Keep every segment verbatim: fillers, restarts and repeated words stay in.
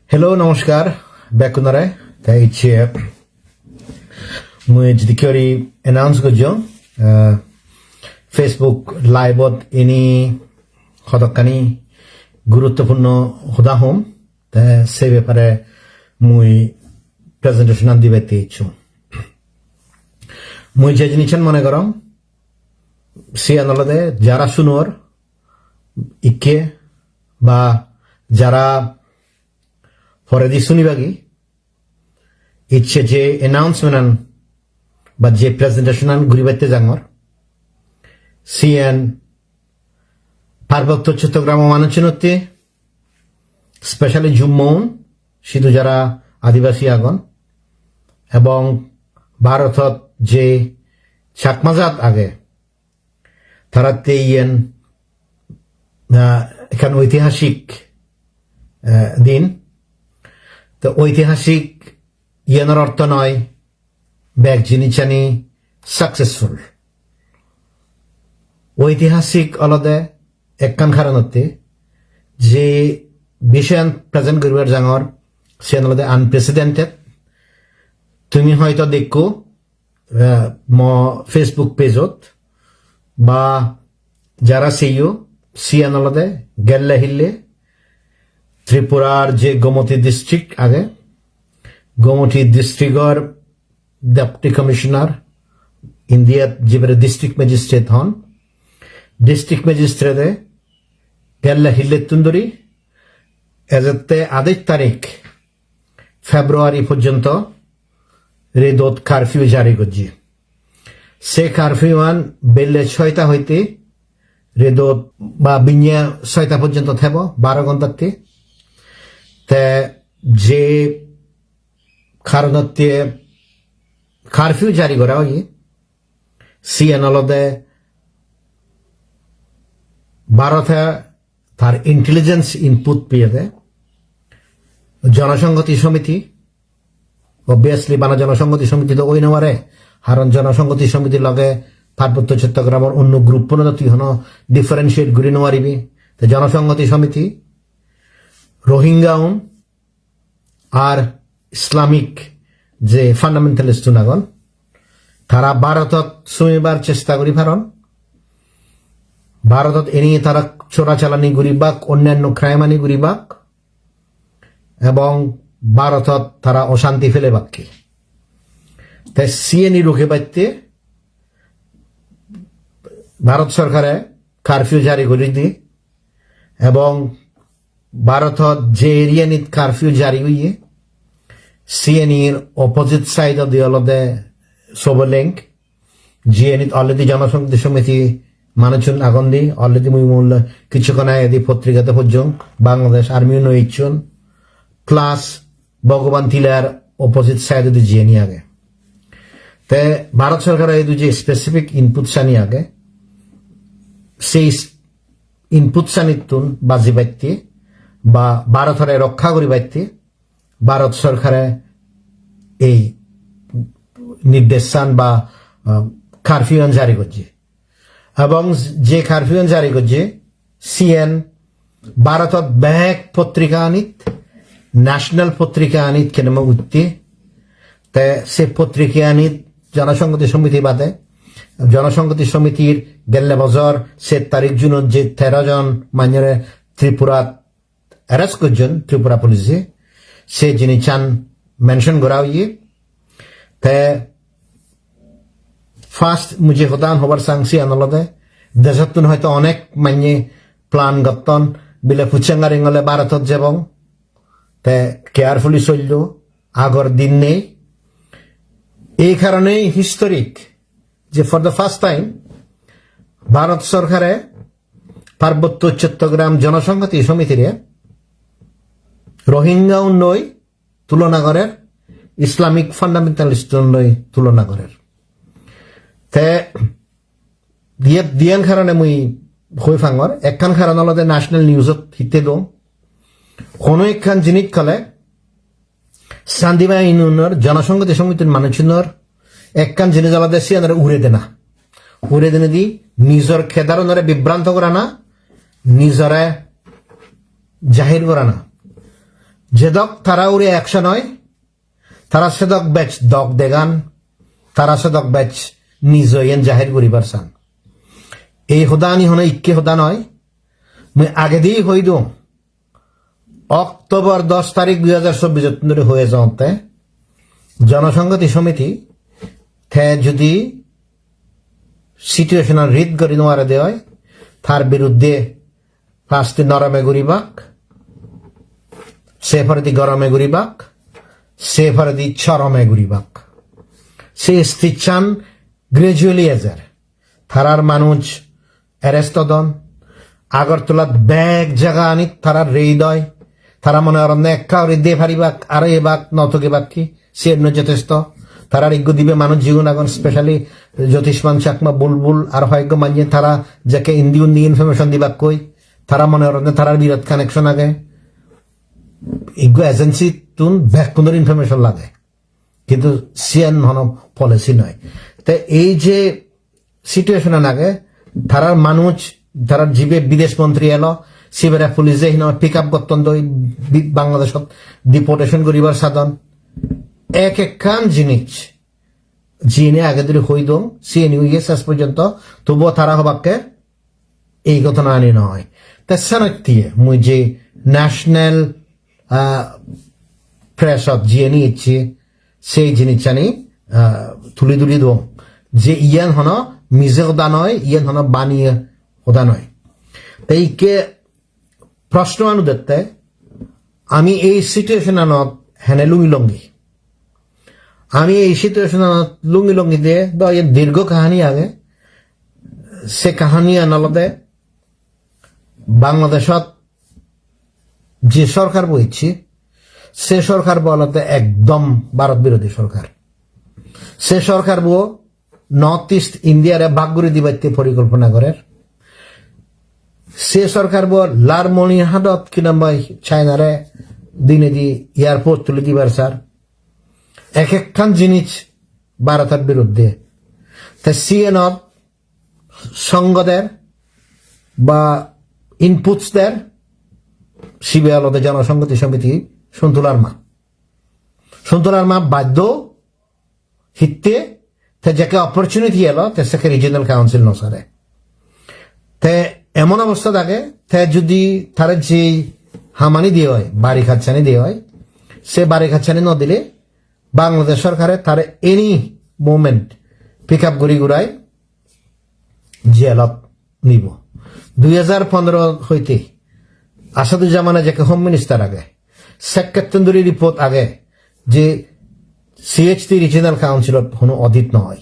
Hello, namaskar, bekkunore. Te icche mui jidikki guri announce gojjong, eh, Facebook Live-ot ini hodokkani guruttopurno hoda hom, te se bepare mui presentation an dibatte icchung. Mui je jinissan mone gorong, siyan olode jara sunor ikke ba jara poredi sunibagi, icche je announcement an ba je presentation an guribatte jangor, siyan Parbotto Chottogramo manuchunotte, specially Jummo-un, sidu jara Adibasi agon, ebong Bharotot je Chakma jat age, taratte iyen, ah, ekkan oitihasik, eh, din. To oitihasik iyenor ortho noi bek jinissani successful. Oitihasik olode ekkan karonotte, je bishoyan present guribar jangor, siyan olode unprecedented. Tumi hoito dekko, eh, mo Facebook page-ot ba jara seyo, siyan olode gelle hille Tripurar je Gomoti district age, Gomoti district-or Deputy Commissioner, India-t jibere District Magistrate hon, District Magistrate-e gelle hillettun dhuri ejette adej tarik February porjonto redot curfew jari gojje. Se curfew an belle soita hoite redot ba binye soita porjonto thebo, baro ghontatte. Te je karonotte curfew jari gora oye, siyan olode Bharote tar intelligence input peyede Jonosonghoti Somiti, obviously bana Jonosonghoti Somiti do oi no pare, haron Jonosonghoti Somiti loge Parbotto Chottogramor onno group-uno do tui hono differentiate guri no paribi. Te Jonosonghoti Somiti, Rohingya-un, ar Islamic je fundamentalist-un agon, tara Bharotot sumibar chesta guri paron. Bharotot eni tara chora chalani guribak, onnanno crime ani guribak, ebong Bharotot tara oshanti pelebakke. Te siyeni rukebatte Bharot sorkare curfew jari guri di, ebong Bharotot je area-nit curfew jari oye, siyenir opposite side-odi olode Soboleng, jiyenit already Jonosonghoti Somiti manuchun agon di, already mui mui kichukkon agedi potrikate pojjong, Bangladesh Army-un o icchon, plus Bhagwan Tilar opposite side-odi jiyeni age. Te Bharat sorkaro idu je specific input sani age, sei s-, input sanittun bajibatte ba Bharatore rokkha guribatte Bharat sorkare ei nirdesan ba, ah, curfew an jari gojje. Ebong je curfew an jari gojje, siyen Bharotot bek potrika anit, national potrika anit kenema utte, te se potrika anit Jonosonghoti Somiti bade, Jonosonghoti Somitir gelle bojor set tarik Junot je tero jon manjore Tripurat arrest gojjon Tripura police-e, se jinissan mention gora oye. Te first mui je hodan hobar sang siyan olode, dejottun hoito onek manye plan gotton, bile Phuchangari ole Bharotot jebong, te carefully sollo, agor din nei. Ei karonei historic je for the first time Bharat sorkare Parbotto Chottogram Jonosonghoti Somitire Rohingya-un loi tulona gorer, Islamic fundamentalist-un loi tulona gorer. Te diye-, diyan karone mui hoi pangor, ekkan karon olode national news-ot hitte do. Hono ekkan jinis hole Shanti Bahinunor, Jonosonghoti Somitir manuchunor ekkan jinis olode siyanore ure dena. Ure dinedi nijor kedarunore bibranto gorana, nijore jahir gorana. Jedok tara ugure action oi, tara sedok bej dok degan, tara sedok bej nijo iyen jahir guribar san. Ei hodani hono ikke hoda noi, mui agedi hoi dong, October dos tarik dui hajar chobbish ottun dhuri hoi ejongotte, Jonosonghoti Somiti te judi situation an read guri no pare de oi, tar biruddhe first e norome guribak, se poredi gorome guribak, se poredi chorome guribak. Se stage an gradually ejer. Tarar manuj arrest odon. Agartalat bek jaga anit tarar raid oi. Tara mone goronne ekka guri de paribak, aro ebak, no togibak ki, siyen no jotesto. Tarar ekko dibe manuj jigun agon, specially Jyotisman Chakma, Bulbul, ar hoyekko manye tara jekke indi undi information dibakkoi. Tara mone goronne tarar birat connection age. Ekko agency tun bekkunor information lage. Kintu siyan hono policy noi. Te ei je situation an age, tarar manuj, tarar jibe bidesh montri elo, sibere police e hino pick up gotton doi, bi-, Bangladeshot deportation guribar sadon. Ek ekkan jinis, jini age duri hoi dong, siyeni oye ses porjonto, tobuo tara hobakke, ei ghotona ani noi. Te senotte mui je national, ah, press ot jiyeni ecche, sei jinisani, ah, tuli tuli dong. Je iyan hono mije hoda noi, iyan hono baniye hoda noi. Te ikke proshno an udette, ami ei situation anot hene lungi longi. Ami ei situation anot lungi longi de, do iyan dirgho kahani age. Se kahani an olode Bangladeshot je sorkar bo ecche, se sorkar bo olode ekdom Bharat birodhi sorkar. Se sorkar bo North East India re bhag guri dibatte porikolpona gorer. Se sorkar bo Lalmonirhat ot kinambai China re dinedi airport tuli dibar sar. Ek ekkan jinis Bharotor biruddhe. Te siyenot songo der ba inputs der, sibe olode Jonosonghoti Somiti Sontu Larma. Sontu Larma baddho hitte, te jekke opportunity elo, te sekke regional council no sare. Te emon obostha age, te judi tare je hamani diye oi, bari kachchani diye oi, se bari kachchani no dile, Bangladesh sorkare tare any moment pick up guri gurai jailot nibo. Dui hajar pondro hoite Asaduzzaman jekke Home Minister age, sekkettun duri report age je C H T Regional Council ot hono audit no oi.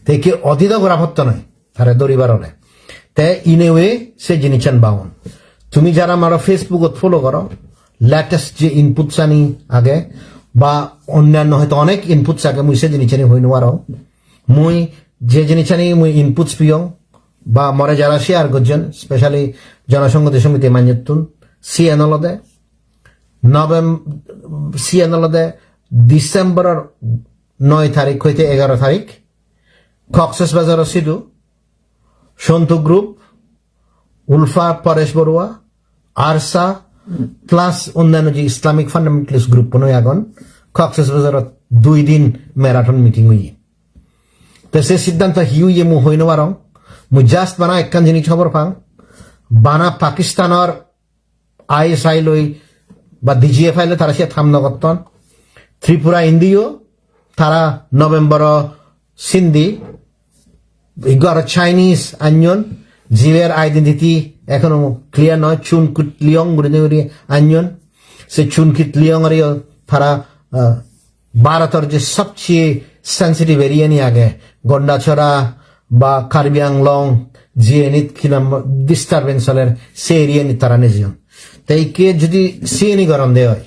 Te ikke audit o gora potto noi, tare doribar ole. Te in a way se jinissan baun. Tumi jara maro Facebook ot follow goro, latest je inputs ani age, ba onnanno hoyto onek inputs age, mui se jinisani hoi no parong. Mui je jinisani mui inputs piyong, ba more jara share gojjon, specially Jonosonghoti Somiti manjottun, siyan olode November, siyan olode December or noi tarik hoite egaro tarik, Cox's Bazar o sidu, Sontu Group, Ulfa Paresh Barua, ARSA, plus onnanno je Islamic fundamentalist group-un oi agon, Cox's Bazar-ot dui din marathon meeting oye. Te se siddhanto hi oye mui hoi no parong, mui just bana ekkan jinis hobor pang, bana Pakistanor I S I loi ba D G F I loi tara siyot ham no gotton. Tripura Indio tara November o sindi ikko aro Chinese anyon, jiber identity ekhono clear noi, Chun Kit Liong gurinei guri anyon. Se Chun Kit Liong areyo tara, ah, Bharotor je sobcheye sensitive area ni age, Gandachara ba Karbi Anglong, jiyenit hinam disturbance oler, se area ni tara nejeyon. Te ikke jodi siyeni goronde oi,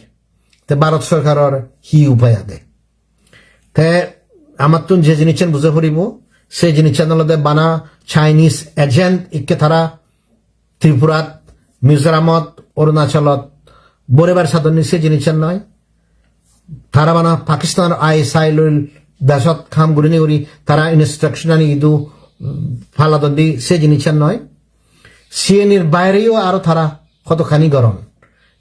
te Bharot sorkaror hi upai age? Te amattun je jinissan buja poribo, se jinissan olode bana Chinese agent ikke tara Tripurat, Mizoramot, Arunachalot borebar sadonni se jinissan noi. Tara bana Pakistan I S I loi dashot ham gurinei guri tara instruction ani idu, mm, paladonni se jinissan noi. Siyenir baireyo aro tara hodokkani goron.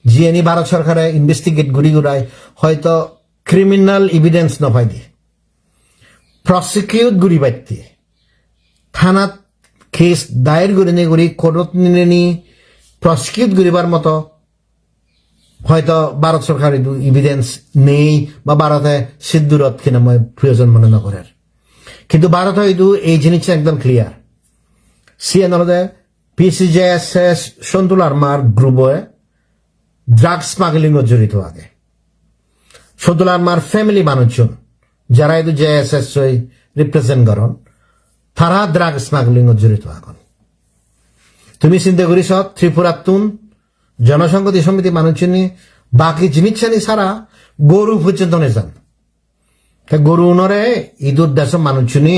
jiyeni Bharat sorkare investigate guri gurai hoito criminal evidence no paide, prosecute guribatte, thanat case dayer gurinei guri court-ot ninei prosecute guribar moto hoito Bharat sorkar idu evidence nei ba Bharote siddurot hinamai proyojon mone no gorer. Kintu Bharote idu ei jinissan ekdom clear. Siyan olode P C J S S Sontu Larmar group-e drug smuggling-ot jorito age. Sontu Larmar family manuchun, jara idu J S S oi represent goron, tara drug smuggling-ot jorito agon. Tumi sinte guri so, Tripurattun Jonosonghoti Somiti manuchuni baki jinissani sara goru porjonto nejan. Te goru unore idur deso manuchuni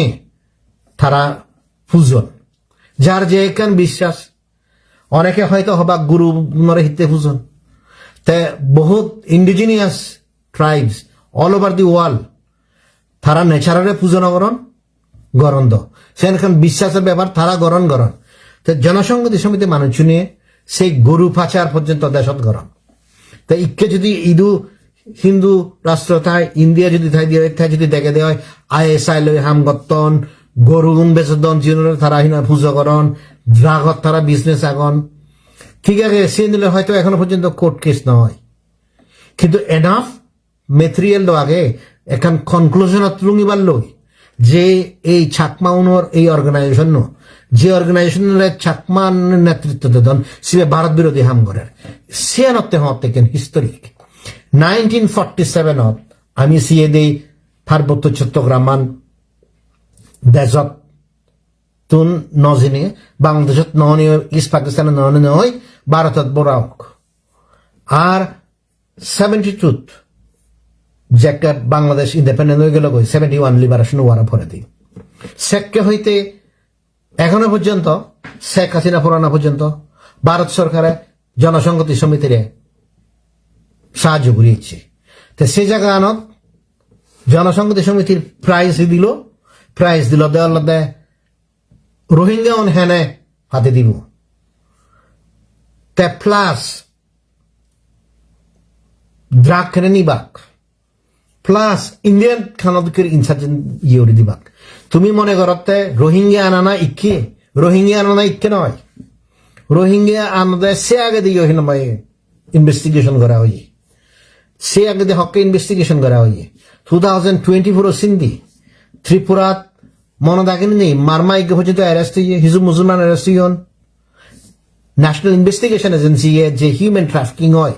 tara pujon. Jar je ekkan biswas, oneke hoito hoba goru unore hitte pujon. Te bohut indigenous tribes all over the world tara nature-ore pujo no goron, goron do. Sen ekkan biswasor bepar, tara goron goron. Te Jonosonghoti Somiti manuchune sei goru pachar porjonto desot goron. Te ikke jodi idu Hindu rastro thai, India jodi thai diye, te jodi dege de oi, I S I loi ham gotton, goru un bejodon, jiunore tara hina pujo goron, drug-ot tara business agon. Thik age, siyen ole hoito ekhono porjonto court case no oi. Kintu enough material do age ekkan conclusion-ot lungibar loi je ei Chakma unor ei organization-no, je organization-ore Chakma netritto dedon, sibe Bharat birodhi ham gorer. Siyanotte hotte ekkan historic. Nineteen forty-seven-ot ami siye dei Parbotto Chottograman dejot tun no jini, Bangladeshot no ni, East Pakistan no ni noi, Bharatot bora ok. Ar seventy-two-t jekke Bangladesh independent oi gelo goi, seventy-one Liberation War-o poredi. Sekke hoite ekhono porjonto, Sheikh Hasina porana porjonto Bharat sorkare Jonosonghoti Somitire sahajjo guri ecche. Te se jagaganot Jonosonghoti Somitir prize dilo, prize dilo de olode Rohingya un hene hade dibo. Te plus drug hene nibak. Plus Indian khanot kir insurgent iye guri dibak. Tumi mone gorotte Rohingya anana ikke, Rohingya anana ikke noi. Rohingya anode se agedi yo hinamai investigation gora oye. Se agedi hokke investigation gora oye. Two thousand twenty-four o sindi Tripurat monot age ni nei, Marma ikke porjonto arrest oye, hiju Musulman arrest oyon. National Investigation Agency ye je human trafficking oi,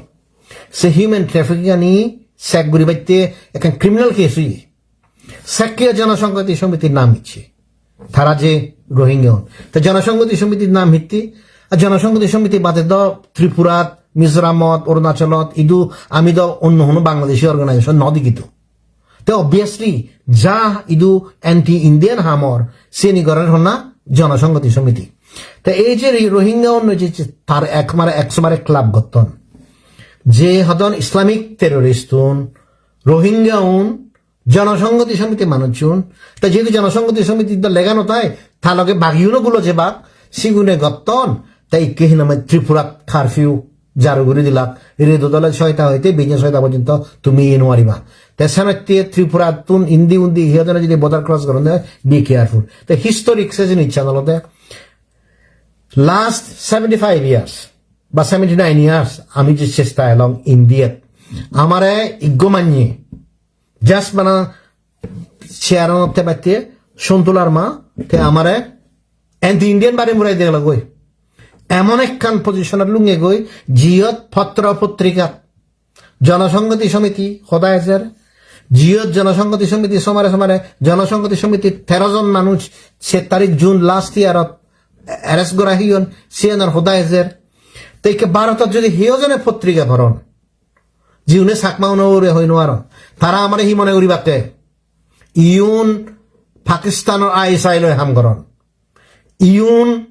se human trafficking ani check guribatte ekkan criminal case oye. Sekke Jonosonghoti Somitir nam icche. Tara je Rohingya un. Te Jonosonghoti Somitir nam hitte? Ar Jonosonghoti Somiti bade do Tripurat, Mizoramot, Arunachalot, idu ami do onno hono Bangladeshi organization no degi do. Te obviously, ja idu anti-Indian hamor, sini gorer honna Jonosonghoti Somiti. Te ei je Ri-, Rohingya unno je, je tar ekmare ekso mare club gotton. Je hodon Islamic terrorist un, Rohingya un, Jonosonghoti Somiti manuchun, ta jehetu Jonosonghoti Somiti do lega no thai, ta loge bagiuno gulo jebak, sigune gotton, ta ikke hinamai Tripurat curfew jaru guri dilak, redo dole soita hoite bije soita porjonto tumi iye nuariba. Te senotte Tripurattun indi undi hi hodone jodi border cross goronde, be careful. Te historic se jinissan olode last seventy-five years ba seventy-nine years ami je chesta elong Indiat, amare iggo manye just bana chair-anot thebatte Sontu Larma te amare anti-Indian bari murai degelo goi. Emon ekkan position-ot lunge goi, jiyot potro potrikat Jonosonghoti Somiti hoda ejer, jiyot Jonosonghoti Somiti somare somare, Jonosonghoti Somiti tero jon manuj set tarik June last year-ot arrest gora oyon, siyanor hoda ejer. Te ikke Bharotot jodi hiyo jone potrika poron, jiune Chakma uno ugure hoi nuaron. Tara amare hi mone guribakke? Iun Pakistanor I S I loi ham goron. Iun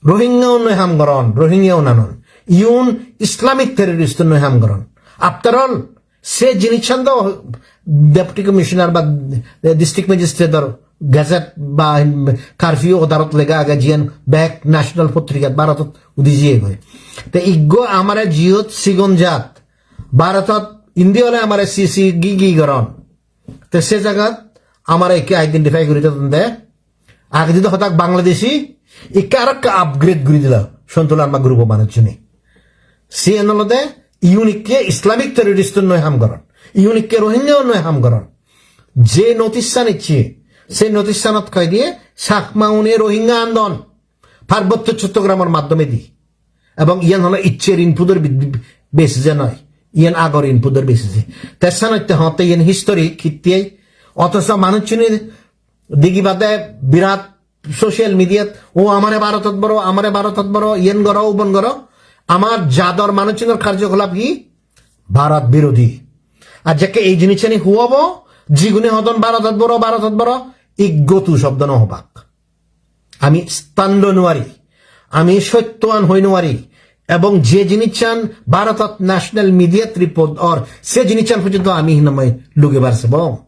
Rohingya un loi ham goron, Rohingya un anon. Iun Islamic terrorist un loi ham goron. After all, se jinissan do Deputy Commissioner ba District Magistrate or gazette ba curfew order ot lega age jiyan bek national potrikat Bharotot Udi jiyegoi. Te iggo amare jiyot sigon jat. Bharotot indi ole amare C C gi gi goron. Te se jagat amare ikke identify guri dodon de. Agedi do hodak Bangladeshi, ikke arokka upgrade guri dilo Sontu Larma group-o manuchchune. Siyen olode igun ikke Islamic terrorist-un noi ham goron. Igun ikke Rohingya-un noi ham goron. Je notice-an icche, se notice-anot hoi diye Chakma-une Rohingya andon. Parbotto Chottogramor maddome di. Ebong iyan hono iccher input-or bid-, basis-e noi. Iyan agor input-or basis-e. Te senotte hotte iyan history hittei. Othoso manuchchune digi bade birat social media-t, "O amare Bharotot boro, amare Bharotot boro, iyan goro, ubon goro." Amar jador manuchchunor karjokolap hi? Bharat birodhi. Ar jekke ei jinissani huobo, jigune hodon Bharotot boro, Bharotot boro, iggotu shobdo no hobak. Ami stand loi nwari, ami sottoan hoi nwari, ebong je jinissan Bharotot national media-t report or se jinissan porjonto ami hinamai lugebar sebong.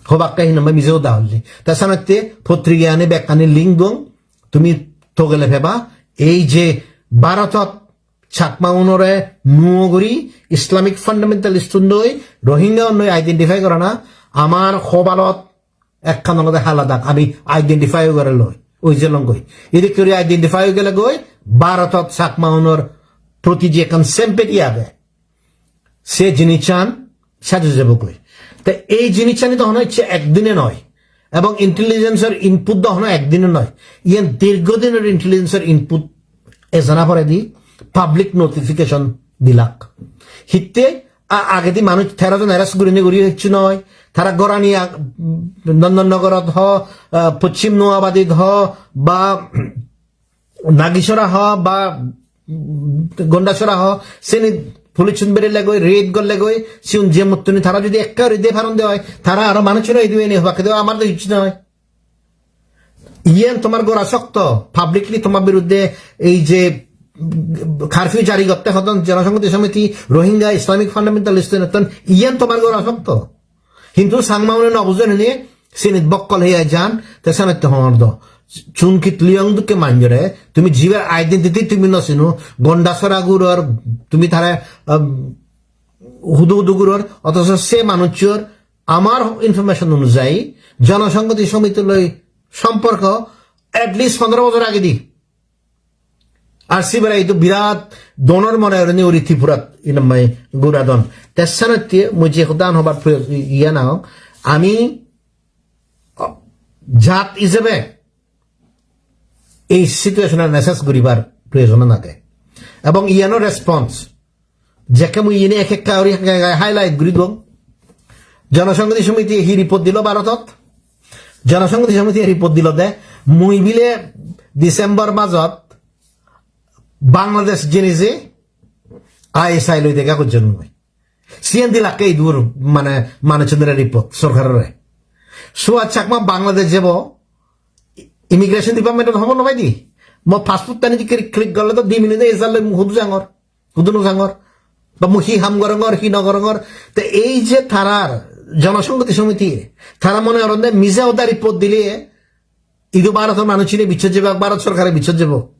Hobakke hinamai mije hoda holli. Ta senotte potrika ani bekkani link dong, tumi togele peba, ei je Bharotot Chakma unore nuo guri Islamic fundamentalist-un doi Rohingya-un doi identify gorana amar hobalot ekkan olode hala dag, ami identify oi gele loi, oi jelongoi. Edokke guri identify oi gele goi, Bharotot Chakma unor proti je ekkan sympathy age, se jinissan sej oi jebogoi. Te ei jinissani to hono icche ekdine noi, ebong intelligence-or input do hono ekdine noi. Iyen dirghodinor intelligence-or input ejana poredi public notification dilak. Hitte a-, agedi manuj tero jon arrest gurinei guri hissu noi. Tara gorani ag-, Nondon Nogorot ho, ah, Poschim Noabadit ho, ba Nagisora ho, ba Gondasora ho, seni police-un berelegoi, raid gorlegoi, siun je mottoni tara jodi ekka guri de paron de oi, tara aro manuchun oi dibe ni, hobak de amar do hissu noi. Iyen tomar gora sokto, publicly tomar biruddhe ei je, mm, curfew jari gotte hodon Jonosonghoti Somiti, Rohingya Islamic Fundamentalist-un etton, iyen tomar gora sokto. Hintu Changma-une no bujon hini, sinit bokkol hei jan, te senotte hongor do. Chungkit Liang dokke manjore, tumi jibar identity tumi no sino, Gondasora guror, tumi tare, um, hudu hudu guror, othoso se manuchor, amar information onujayi, Jonosonghoti Somiti loi somporko at least pondro bojor agedi. Ar sibere idu birat donor mone gurinei uri Tripurat inamai guradon. Te senotte mui je hodan hobar proyo-, iyan agong, ami, o, jat ijebe ei situation-an assess guribar proyojon age. Ebong iyano response. Jekke mui iyeni ek ekka guri highlight guri dong. Jonosonghoti Somiti hi report dilo Bharotot? Jonosonghoti Somiti report dilo de, mui bile December majot Bangladesh jeinei je I S I loi dega gojjon mui. Siyen dilakke idur mane manuchunore report sorkarore. Suhas Chakma Bangladesh jebo, Immigration Department-ot hobor no paide. Mo passport-tani dikke click gorle do di minute ejalloi mui hudu jangor, hudu no jangor. Ba mui hi ham gorongor, hi no gorongor. Te ei je tarar Jonosonghoti Somiti, tara mone goronde mije hoda report dile idu Bharotor manuchune bichchot jebak, Bharot sorkare bichchot jebo.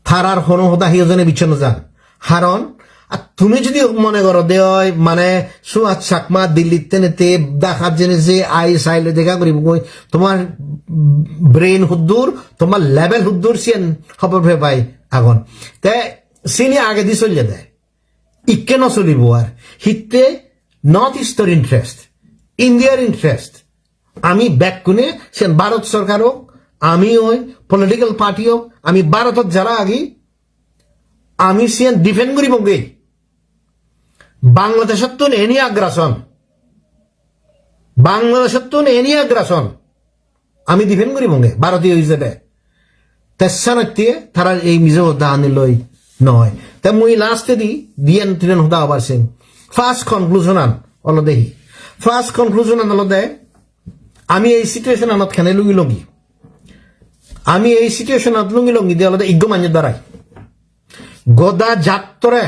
Tarar hono hoda hiyo jone bichchot no jan. Haron, ar tumi jodi mone goro de oi, mane, Suhas Chakma Dillit tenete, Dhaka jeinei je I S I loi dega guribogoi, tomar brain huddur, tomar level huddur siyen hobor pebai agon. Te sini agedi solle de. Ikke no solibo ar. Hitte North East-or interest, India-r interest. Ami bekkune siyen Bharot sorkar ok, ami oi political party ok, ami Bharotot jara agi, ami siyen defend guribonge. Bangladesh-ottun any aggression, Bangladesh-ottun any aggression, ami defend guribonge Bharotiyo ijebe. Te senotte tara ei mije hoda ani loi noi. Te mui last-edi diyen tinen hoda hobar seng. First conclusion-an olode hi? First conclusion-an olode ami ei situation-anot kene lungi lungi. Ami ei situation-anot lungi lungi de olode iggo manye darai. Goda jattore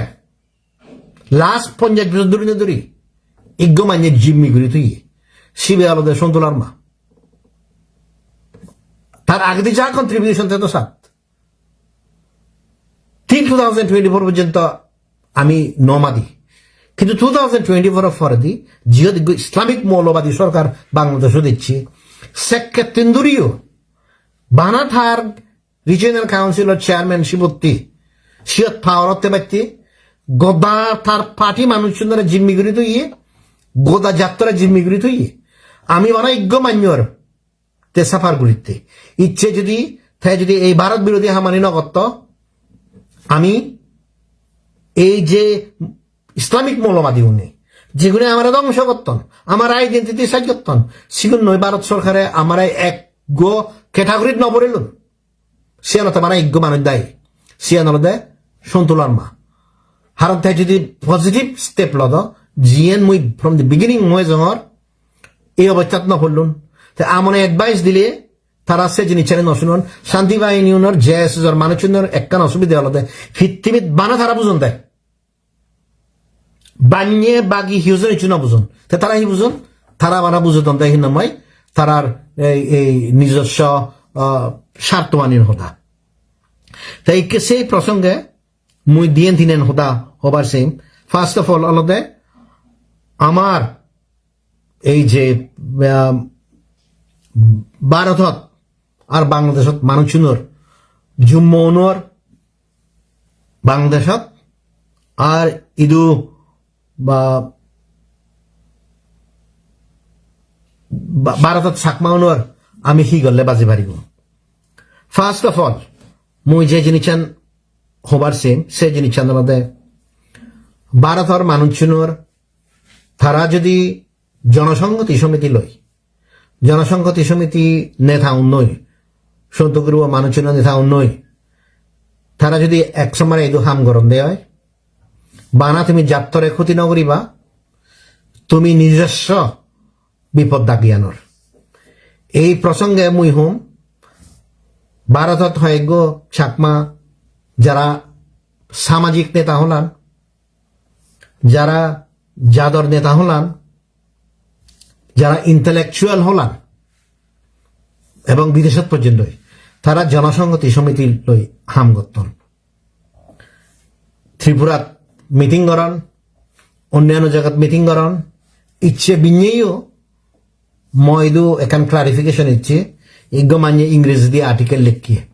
last ponjash bojor dhuri no dhuri iggo manye jimmi guri thoye. Sibe olode Sontu Larma. Tar agedi ja contribution te do sat. Till two thousand twenty-four porjonto ami no madi. Kintu two thousand twenty-four-or poredi jiyot ekko Islamic moulobadi sorkar Bangladeshot ecche, sekkettun duriyo bana tar regional council-or chairmanship-otte siyot power-otte batte goda tar party manuchunore jimmi guri toye, goda jattore jimmi guri toye. Ami bana ekko manyor te suffer guritte. Icche judi, te judi ei Bharot birodhi hamani no gotto, ami ei je Islamic moulobadi une, jigune amare dhongso gotton, amar identity saj gotton, sigun noi Bharot sorkare amare ekko category-t no borilun. Siyan olode bana ekko manuj dayi. Siyan olode Sontu Larma. Haron te judi positive step lodo, jiyen mui from the beginning mui jongor, ei obosthat no pollun. Te amone advice dile tara se jinisani no sunon. Shanti Bahini unor, J S S-or manuchunor ekkan osubide olode, pittimit bana tara bujon de. Banye bagi hiyo jon hissu no bujon. Te tara hi bujon? Tara bana bujodon de hinamai tarar ei, ei nijosso, ah, swarthoanir hoda. Te ikke sei prosonge mui diyen tinen hoda hobar sem. First of all, olode amar ei je, ah, Bharotot ar Bangladeshot manuchunor, Jummo unor Bangladeshot, ar idu ba, ba, Bharotot Chakma unor ami hi gorle baji paribo. First of all, mui je jinissan hobar sem, se jinissan olode Bharotor manuchunor tara judi Jonosonghoti Somiti loi, Jonosonghoti Somiti neta unnoi, Sontu Group-o manuchunor neta unnoi, tara judi ek somare idu ham goron de oi, bana tumi jattore khoti no guriba, tumi nijosso bipod dagi anor. Ei prosonge mui hom, Bharotot hoyekko Chakma jara samajik neta holan, jara jador neta holan, jara intellectual holan, ebong bideshot porjonto tara Jonosonghoti Somiti loi ham gotton. Tripurat meeting goron, onnanno jagat meeting goron, icche binneyo mui idu ekkan clarification icche, ekko manye Ingrejidi article lekke.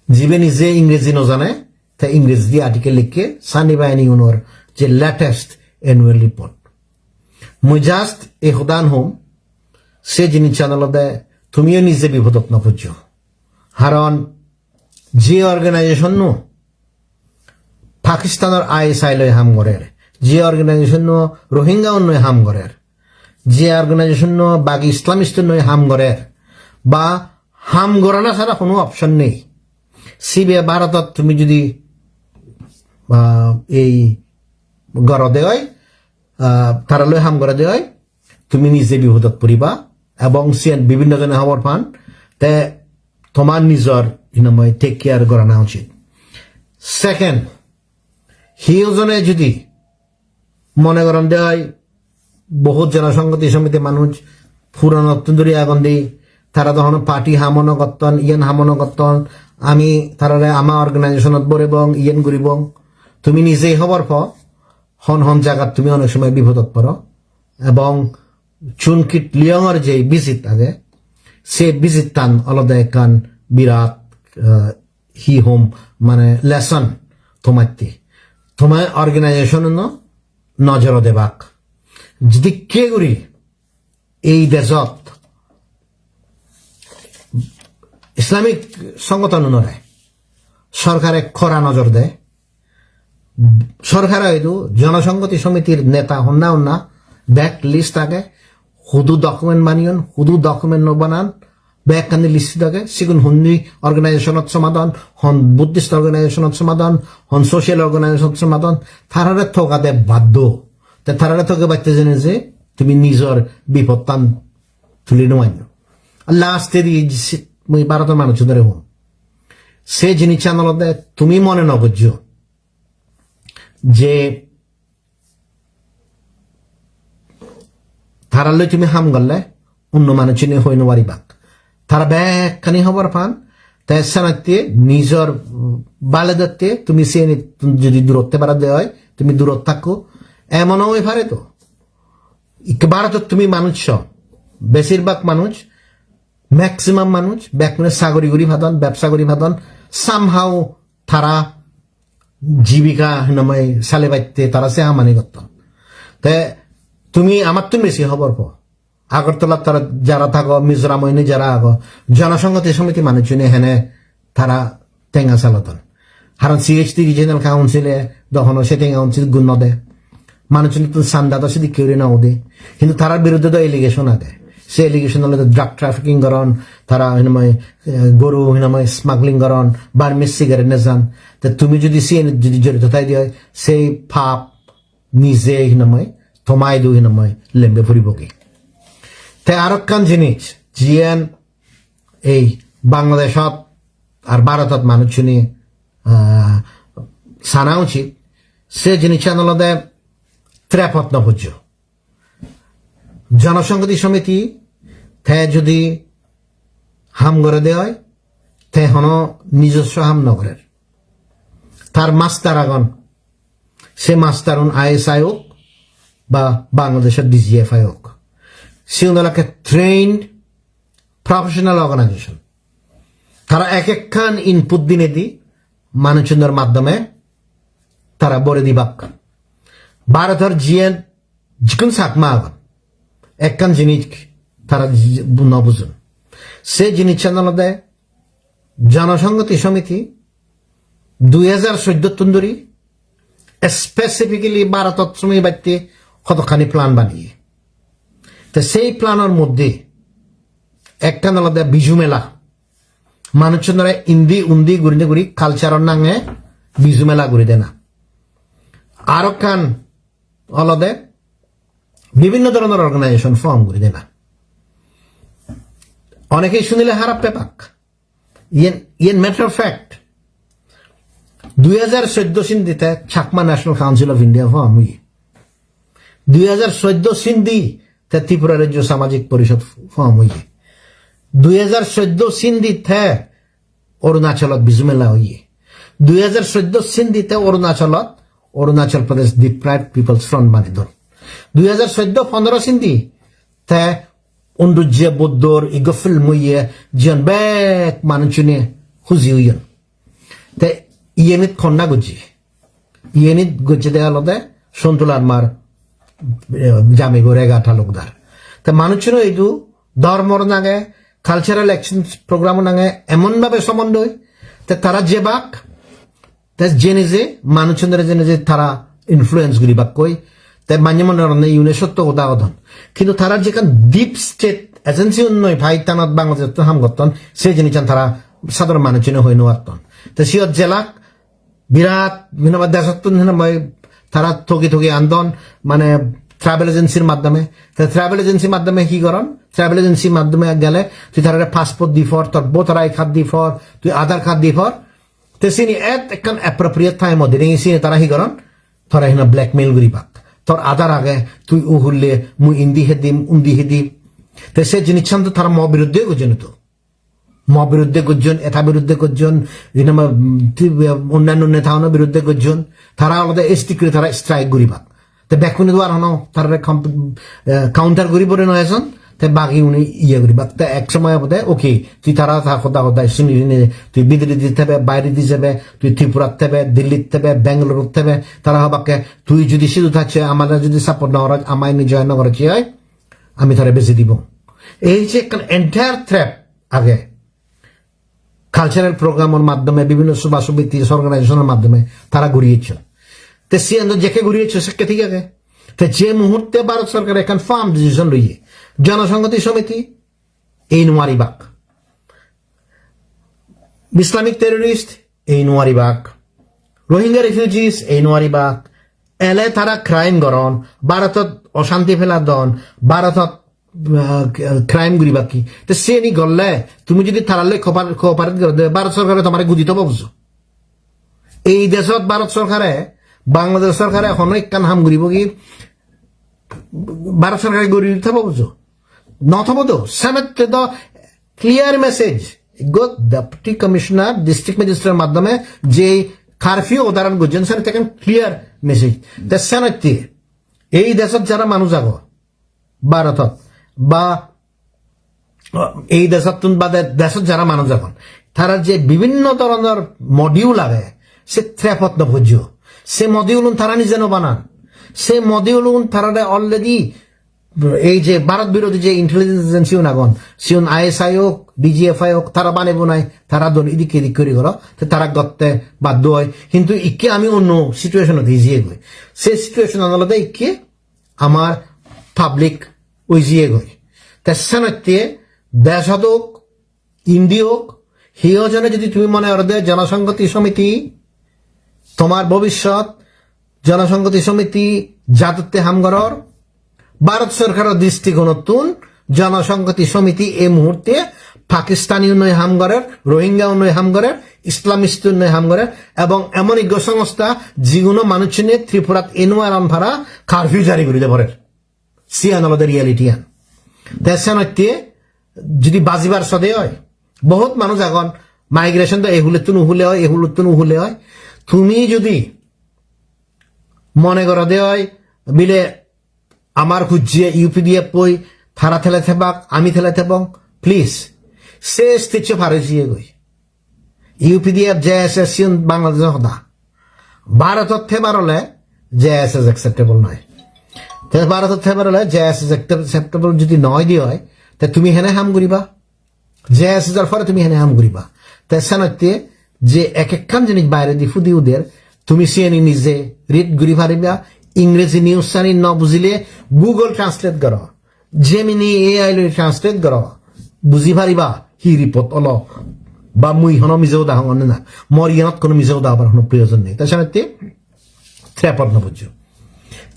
Jibe nije Ingreji no jane, te Ingrejidi article lekke, Shanti Bahini unor je latest annual report. Mui just ei hodan hom, se jinissan olode tumiyo nije bipodot no pojjo. Haron je organization-no Pakistanor I S I loi ham gorer, je organization-no Rohingya-un loi ham gorer, je organization-no bagi Islamist-un loi ham gorer, ba ham gorana sara hono option nei. Sibe Bharotot tumi judi, ah, ei gorode oi, ah, tara loi ham gorode oi, tumi nije bipodot poriba, ebong siyan bibinno jone hobor pan, te tomar nijor hinamai take care gorana uchit. Second, hiyo jone judi mone goron de oi, bohut Jonosonghoti Somiti manuj puronottun dhuri agon de, tara do hono party hamo no gotton, iyen hamo no gotton, ami tarare ama organization-ot boribong, iyen guribong. Tumi nijei hobor po, hon hon jagat tumi onek somoy bipodot poro. Ebong Chun Kit Liangor je visit age, se visit-tan olode ekkan birat, eh, hi hom, mane lesson tomatte. Tomar organization-uno nojoro debak. Jidikke guri ei dejot Islamic songothon unore sorkare kora nojor de, sorkare hoidu Jonosonghoti Somitir neta honna honna bek list age, hudu document baneyon, hudu document no banan, bekkani list age, sigun honni organization-ot somadon, hon Buddhist organization-ot somadon, hon social organization-ot somadon, tarare togade baddo. Te tarare togebatte jene je tumi nijor bipodtan tuli no anyo. Ar last-e di si-, mui Bharotor manuchunore hom. Se jinissan olode tumi mone no gojjo je taralloi tumi ham golle onno manuchune hoi no paribak. Tara bekkani hobor pan, Te senotte nijor, mm, bale dotte tumi siyeni jodi durot te parode oi, tumi durot thakko. Emon oi pare to. Ikke Bharotot tumi manuj so, besirbhag manuj, maximum manuj, bekkune sagori guri padon, bebsa guri padon, somehow tara jibika hinamai salebatte tara se hamani gotton. Te tumi amattun besi hobor po. Agartalat tara jara thago, Mizoram oine jara ago, Jonosonghoti Somiti manuchune hene tara tenga salodon. Haron C H T Regional Council-e do hono se tenga uncit gun no de. Manuchune to sanda do sidikke guri no ude. Hintu tarar biruddhe do allegation age. Se allegation olode drug trafficking goron, tara hinamai, eh, goru hinamai smuggling goron, Burmese cigarette nejan. Te tumi jodi siyen jodi jorito thai de oi, sei pap nije hinamai, tomai du hinamai lembe puribogi. Te arokkan jinis, jiyen ei Bangladeshot ar Bharotot manuchchune, ah, sana uchit, se jinissan olode trap-ot no pojjo. Jonosonghoti Somiti te jodi ham gore de oi, te hono nijosso ham no gorer. Tar master agon, se master un I S I ok ba Bangladeshor D G F I ok. Siun olakke trained professional organization. Tara ek ekkan input dinedi manuchunor maddome tara bore dibak. Bharotor jiyen jikkun Chakma agon, ekkan jinis tara ji-, no bujun. Se jinissan olode Jonosonghoti Somiti dui hajar soddo tun dhuri specifically Bharotot somibatte hodokkani plan baniye. Te sei planor moddhe ekkan olode Bizu Mela. Manuchunore indi undi gurinei guri culture-or nange Bizu Mela guri dena. Arokkan olode bibinno dhoronor organization form guri dena. Onekei sunile harap pebak. Iyen, iyen matter of fact. Dui hajar soddo sindi te Chakma National Council of India form oye. Dui hajar soddo sindi te Tripura Rajyo Samajik Porishod form oye. Dui hajar soddo sindi te Arunachalot Bizu Mela oye. Dui hajar soddo sindi te Arunachalot Arunachal Pradesh Deprived People's Front bani don. Dui hajar soddo pondro sindi te Undujje Buddhor igo film oye, jiyan bek manuchune huji oyon. Te iyenit honna gojje? Iyenit gojje de olode Sontu Larmar, eh, jamibo Rega Talukdar. Te manuchune idu dhormor nange, cultural action program nange emon bhabe somondoi, te tara jebak, te jene je manuchunore jene je tara influence guribakkoi, te manye mone horonne iune sotto hoda hodon. Kintu tarar jekkan deep state agency unnoi Pakistan-ot Bangladesh-ot ham gotton, se jinissan tara sadharon manuchune hoi no patton. Te siyot jelak birat, hinamai desottun hinamai tara togi togi andon, mane travel agency-r maddhome. Te travel agency maddhome hi goron? Travel agency maddhome gele tui tarare passport di por, tor voter I D card di por, tui Aadhaar card di por. Te sini et ekkan appropriate time-ot dinei sini tara hi goron? Tore hina blackmail guribak. Tor Aadhaar age, tui u hulle, mui indi hedim, undi hedim. Te se jinissan to tara mo biruddhe gojjon to. Mo biruddhe gojjon, eta biruddhe gojjon, hinama, mm, ti, eh, onnanno neta hono biruddhe gojjon. Tara olode S T guri tara strike guribak. Te bekkune do ar hono tarare com-, eh, counter guribore no ejon, te bagi uni iye guribak. Te ek somoy obode, okay, tui tara ta hoda hoda sini sini, tui bidiredi thebe, bairedi jebe, tui Tripurat thebe, Dillit thebe, Bangalore thebe, tara hobakke, tui judi sidu thacche, amare judi support no goroj, amai ni join no goroj, oi, ami tare beji dibo. Ei je ekkan entire trap age. Cultural program-or maddhome, bibhinno sobha somiti, organization-or maddhome tara guri ecchon. Te siyan do jekke guri eccho sekke thik age. Te je muhurte Bharat sorkare ekkan firm decision loye, Jonosonghoti Somiti ei nuaribak, Islamic terrorist ei nuaribak, Rohingya refugees ei nuaribak, ele tara crime goron, Bharatot oshanti pheladon, Bharatot ah, crime guribak ki. Te seni golle, tumi jodi tarar loi cooper-, cooperate goro, de Bharat sorkare tomare gudi tobo bujo. Ei desot Bharat sorkare, Bangladesh sorkare hono ekkan ham guribo ki, Bharat sorkare guri tobo bujo. No tobo do, semette do clear message. Ekko deputy commissioner, district magistrate maddhome je curfew order an gojjon, senotte ekkan clear message. Te senotte ei dejot jara manuj ago, Bharotot ba ei dejottun bade dejot jara manuj agon, tara je bibhinno dhoronor module age, se trap ot no pojjo. Se module un tara nije no banan. Se module un tarare already ei je Bharat birodhi je intelligence agency un agon, siun I S I ok, D G F I ok, tara banebo nai, tara don idikke idikke guri goro, te tara gotte baddo oi. Hintu ikke ami onno situation ot ejiyegoi. Se situation an olode ikke amar public oi jiyegoi. Te senotte dejot ok, India ok, hiyo jone jodi tumi mone gorode Jonosonghoti Somiti tomar bobissot, Jonosonghoti Somiti jadotte ham goror, Bharat sorkaror dristigonottun Jonosonghoti Somiti ei muhurte Pakistani unnoi ham gorer, Rohingya unnoi ham gorer, Islamist unnoi ham gorer, ebong emon ekko songstha jiguno manuchchune Tripurat enwaran para curfew jari guri de porer. Siyan olode reality an. Te senotte jodi bajibar sode oi, bohut manuj agon, migration do ei hulettun u hule oi, ei hulettun u hule oi. Tumi jodi mone gorode oi, bile amar hujje U P D F oi, tara thele thebak, ami thele thebong, please, se stage-o par oi jiyegoi. U P D F, J S S siun Bangladesh-o hoda. Bharotot thebar ole J S S acceptable noi. Te Bharotot thebar ole J S S acceptable jodi noi di oi, te tumi hene ham guriba? J S S-or pore tumi hene ham guriba? Te senotte je ek ekkan jinis bairedi fudi uder, tumi siyeni nije read guri pariba. Ingreji news ani no bujile Google Translate goro, Gemini A I loi translate goro, buji pariba hi report olo, ba mui hono mije hoda hongor na, mor iyanot hono mije hoda hobar hono proyojon nei. Te senotte trap ot no pojjo.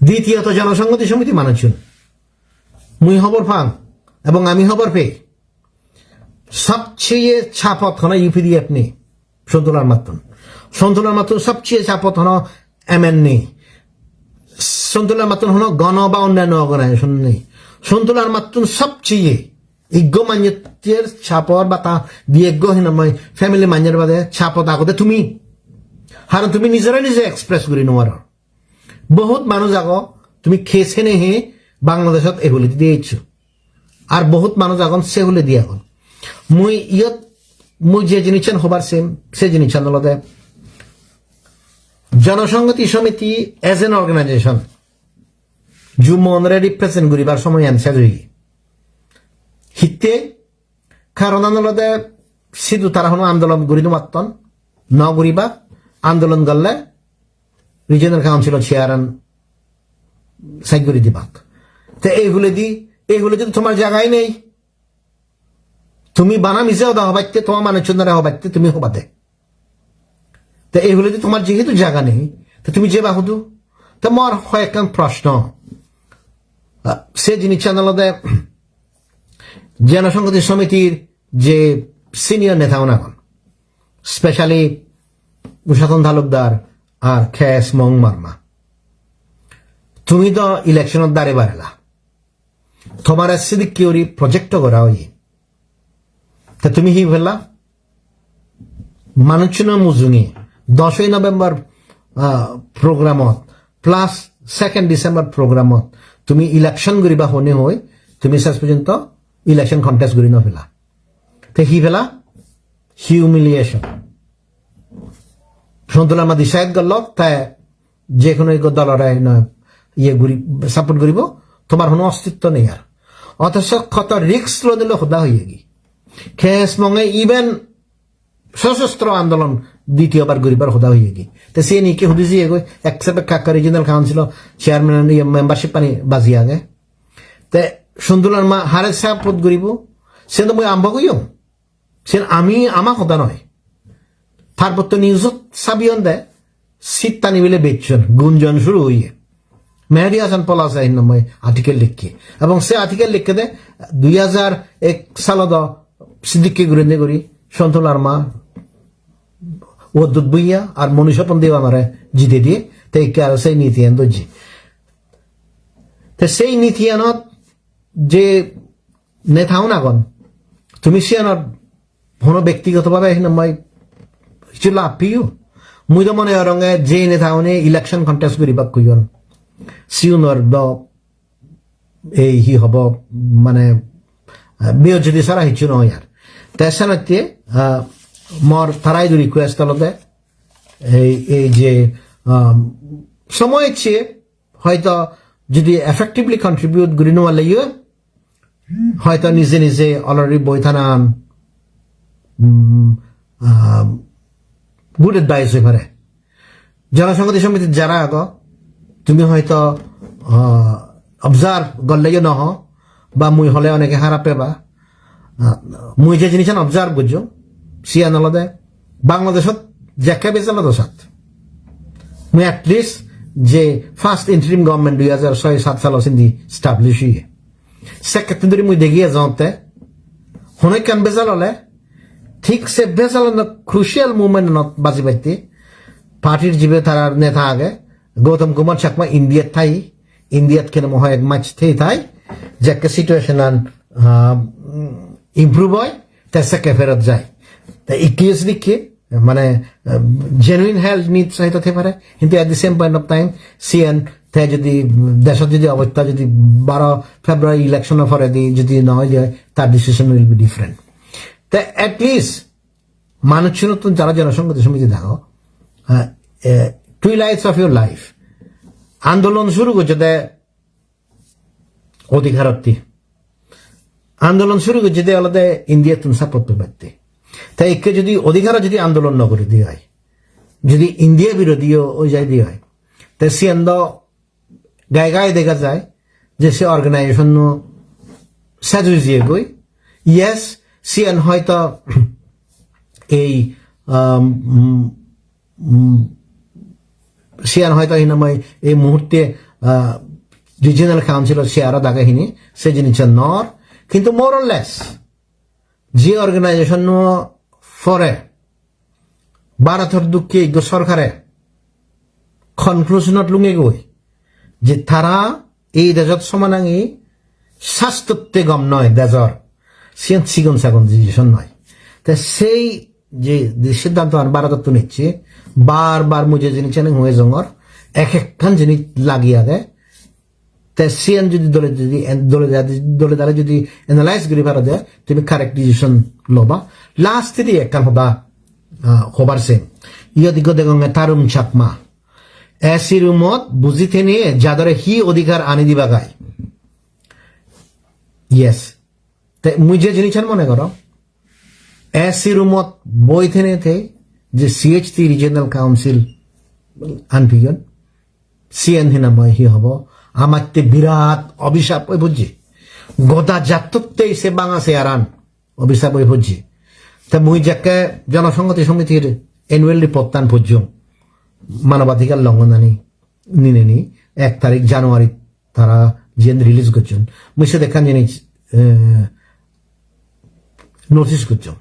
Ditiyoto, Jonosonghoti Somiti manuchchun, mui hobor pang ebong ami hobor pei, sobcheye chapot hono U P D F nei Sontu Larmattun. Sontu Larmattun sobcheye chapot hono M N nei. Sontu Larmattun hono gono ba onnanno organization nei. Sontu Larmattun sobcheye iggo manjor chapor bata di eggo hinamai family manjor bade chapot agode tumi. Haron tumi nijore nije express guri no paror. Bohut manuj ago, tumi case hene he Bangladeshot ei huledi diye eccho. Ar bohut manuj agon, se huledi agon. Mui iyot, mui je jinissan hobar sem, se jinissan olode Jonosonghoti Somiti as an organization, ju monore represent guribar somoyan sej oye. Hitte? Karonan olode sidu tara hono andolon guri no matton, no guribak, andolon gorle Regional Council-o chair-an side guri dibak. Te ei huledi, ei huledi to tomar jagai nei. Tumi bana mije hoda hobatte, tomar manuchchunore hobatte, tumi hobade. Te ei huledi tomar jehetu jaga nei, te tumi jeba hudu? Te mor hoyekkan proshno. Ah, se jinissan olode Jonosonghoti Somitir je senior neta un agon, specially Ushaton Talukdar ar K S Mong Marma. Tumi to election-ot dari barela. Tomare sidikke guri project-o gora oye. Te tumi hi pela? Manuchchuno mujunge doshoi November, ah, program-ot plus second December program-ot tumi election guriba hone hoi, tumi ses porjonto election contest guri no pela. Te hi pela? Humiliation. Sontu Larma decide gorlok te je hono ekko dolore na iye guri, support guribo, tomar hono ostitto nei ar. Othocho hoto risk loi dilo hoda hoyegi. K S Monge even sosostro andolon ditiyobar guribar hoda hoyegi. Te siyeni ikke hudi jiyegoi, except ekka ekka regional council-o chairman, iye, membership ani baji age. Te Sontu Larma hare support guribo, siyen do mui ambag oyong. Sen ami ama hoda noi. Parbotto News-ot sabiyon de, sit tani bile bechchon, gunjon shuru oye. Mehdi Hasan Polash hinamai article likke. Ebong se article likke de, dui hajar ek salo do sidikke gurine guri, Sontu Larma, Oddut Bhuiya ar Moni Swapan Dewanare jite diye, te ikke aro sei nitiyan dojje. Te sei nitiyanot je neta un agon, tumi siyanor hono bektigoto bhabe hinamai hissu lab peyo. Mui do mone goronge je neta une election contest guribak hoyon, siunor do ei hi hobo, mane, ah, biyojjodi sara hissu no oi ar. Te senotte, ah, mor tara idu request olode ei, ei je, um, somoy ecche hoito jodi effectively contribute guri no parleyo, hoito nije nije already boi thanan, um, um, good advice oi pare. Jonosonghoti Somitit jara ago, tumi hoito, ah, observe gorleyo no ho, ba mui hole oneke harap peba. Ah, mui je jinisan observe gojjong, siyan olode Bangladeshot jekke bejalot osat. Mui at least je first interim government dui hajar soi sat salo sindi establish oye. Sekkettun dhuri mui degi ejongotte, hono ekkan bejal ole, thik se bejalano crucial moment-anot baji batte party-r jibe tarar neta age, Gautam Kumar Chakma India-t thai, India-t kene mo hoyek mach thei thai, jekke situation-an, ah, improve oi, te sekke ferot jai. Te ikke jodi ikke, mane, ah, genuine health needs hoito thei pare, hintu at the same point of time, siyan te jodi, deshot jodi obosta jodi baro February election-o poredi jodi no oi je, tar decision will be different. Te at least manuchchunottun jara Jonosonghoti Somiti dago, ah, eh, twilights of your life, andolon suru gojjede odhikarotte. Andolon suru gojjede olode India-ttun support pebatte. Te ikke jodi odhikaro jodi andolon no guri di oi, jodi India birodhi-o oi jai di oi, te siyan do gai gai dega jai je se organization-o sej oi jiyegoi. Yes, siyan hoito ei, um, um, um, siyan hoito hinamai ei muhurte, ah, regional council-o chair-ot age hini, se jinisan nor. Kintu more or less, je organization-o pore Bharotor dukke ekko sorkare conclusion-ot lungegoi je tara ei dejot somanangi sastotte gom noi dejor, siyan sigon sagon decision noi. Te sei je, je siddhanto an Bharotottun ecche, bar bar mui je jinisani hoi jongor, ek ekkan jinis lagi age, te siyan jodi dole jodi en-, dole dale, dole dale jodi analyze guri paro de, tumi correct decision loba. Last-edi ekkan hoda, ah, hobar sem. Iyot ikko degonge Tarun Chakma. A C room-ot buji thene jadore hi odhikar ani dibagai. Yes. Te mui je jinisan mone gorong, A C room-ot boi thene te je C H T Regional Council an peyon, siyen hinamai hi hobo, amatte birat obisap oi pojje. Goda jattottei se banga seyaran obisap oi pojje. Te mui jekke Jonosonghoti Somitir annual report-tan pojjong, manobadhikar longhonani nineni ek tarik January tara jiyen release gocchon, mui siyot ekkan jinis, eh, notice gocchong.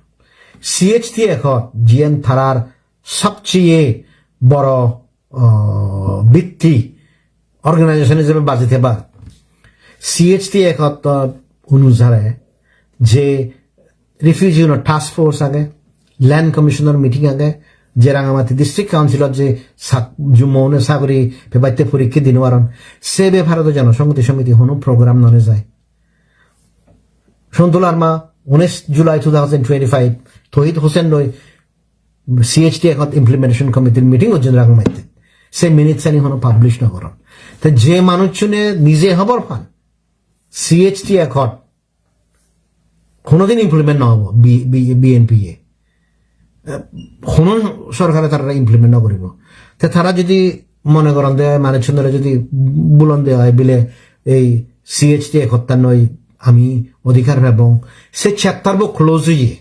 C H T Accord jiyen tarar sobcheye boro, oh, bitti organization ijebe baji theba. C H T Accord onusare je refugee-uno task force age, land commission-or meeting age, je Rangamati District Council-ot je sak-, jummo une sagori pebatte porikke di no paron, se bepare do Jonosonghoti Somiti hono program no nejai. Sontu Larma, unis July two thousand twenty-five, Tohid Hussain loi C H T Accord Implementation Committee-r meeting gojjon Rangamatti. Se minutes ani hono publish no goron. Te je manuchune nije hobor pan, C H T Accord honodin implement no obo, B-, B-, B N P A. Eh, hono sorkare tarare implement no goribo. Te tara jodi mone goron de, manuchunore jodi bulon de oi bile ei C H T Accord-tan loi ami odhikar pebong, se chapter bo close oye.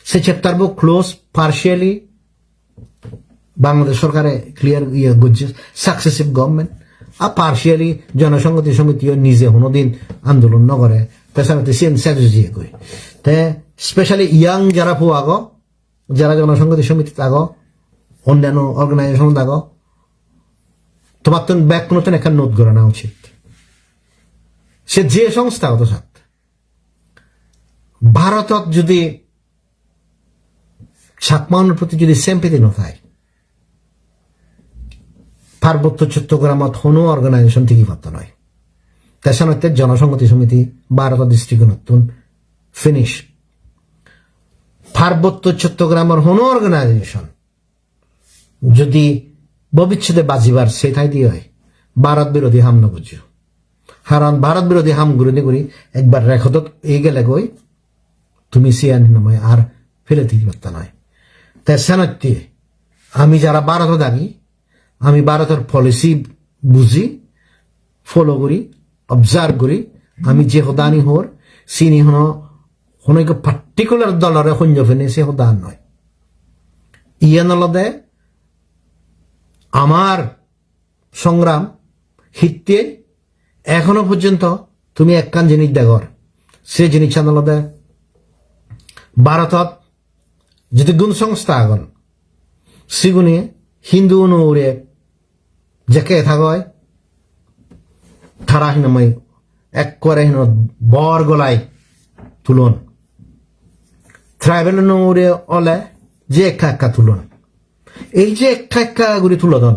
Se chapter bo close partially Bangladesh sorkare clear iye gojje, successive government. A partially Jonosonghoti Somitiyo nije honodin andolon no gore, te senotte siyen sej oi jiyegoi. Te specially young jara po ago, jara Jonosonghoti Somitit ago, onnanno organization ago, tomattun bekkunottun ekkan note gorana uchit. Se je songstha oto sat. Bharotot jodi Chakmaunor proti jodi sympathy no thai, Parbotto Chottogramot hono organization tigi patto noi. Te senotte Jonosonghoti Somiti Bharoto district-unottun finish. Parbotto Chottogramor hono organization jodi bobissode bajibar se thaide oi, Bharot birodhi ham no gojjo. Haron Bharot birodhi ham gurinei guri ekbar record-ot ei gelegoi, tumi siyan hinamai ar phele thei patta noi. Te senotte ami jara Bharotot agi, ami Bharotor policy buji, follow guri, observe guri, ami je hodani hor, sini hono, hono ekko particular dolore honyo pene se hodan noi. Iyan olode amar songram, hitte ekhono porjonto tumi ekkan jinis degor, se jinissan olode Bharotot jedukkun songstha agon, sigune Hindu-uno ugure jekke attack oi, tara hinamai ekkore hino bor golai tulon. Tribal-uno ugure ole je ekka ekka tulon. Ei je ekka ekka guri tulodon,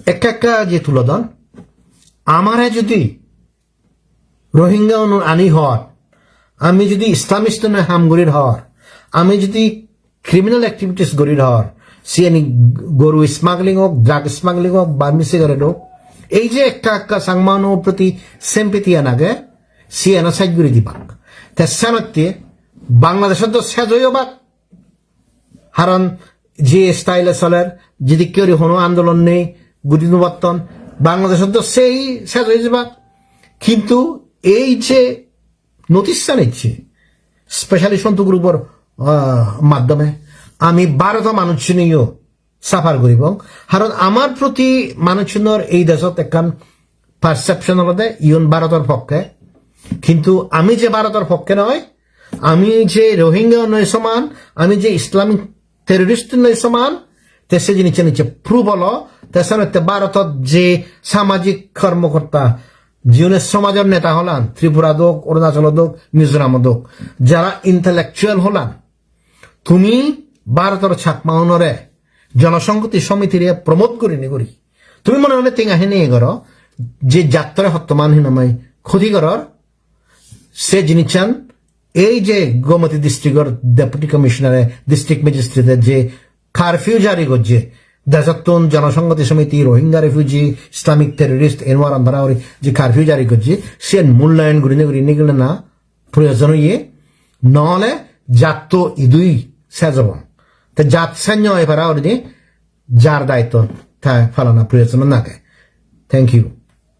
ekka ekka je tulodon, amare jodi Rohingya-uno ani hor, ami jodi Islamist-une ham gurir hor, ami jodi criminal activities gurir hor, siyani goru smuggling ok, drug smuggling ok, ba mise gore dok, ei je ekka ekka Changma-uno proti sympathy an age, siyano sej guri dibak. Te senotte Bangladeshot do sej oi obak, haron je style-e soler, jedikke guri hono andolon nei, guri no patton, Bangladeshot do sei sej oi jebak. Kintu ei je notice-an ecche, specially Sontu group-or, ah, maddhome, ami Bharoto manuchchuniyo suffer guribong. Haron amar proti manuchchunor ei dejot ekkan perception olode iun Bharotor pokke. Kintu ami je Bharotor pokke noi, ami je Rohingya noi soman, ami je Islamic terrorist noi soman, te se jinissan ecche proof olo, te senotte Bharotot je samajik kormokorta, jiune somajor neta holan, Tripura dok, Arunachal dok, Mizoram dok, jara intellectual holan, tumi Bharotor Chakma-unore Jonosonghoti Somitire promote gurinei guri, tumi mone mone tenga hene goro, je jattore hottoman hinamai khoti goror, se jinissan ei je Gomati district-or deputy commissioner-e, district magistrate-e je curfew jari gojje, dejottun Jonosonghoti Somiti, Rohingya refugee, Islamic terrorist, enwaran dhara guri je curfew jari gojje, siyen mullayon gurinei guri nigilena proyojon oye, nole jatto idui sej obo. Te jat senyo oi para gurinei jar daitto ta palana proyojon age. Thank you.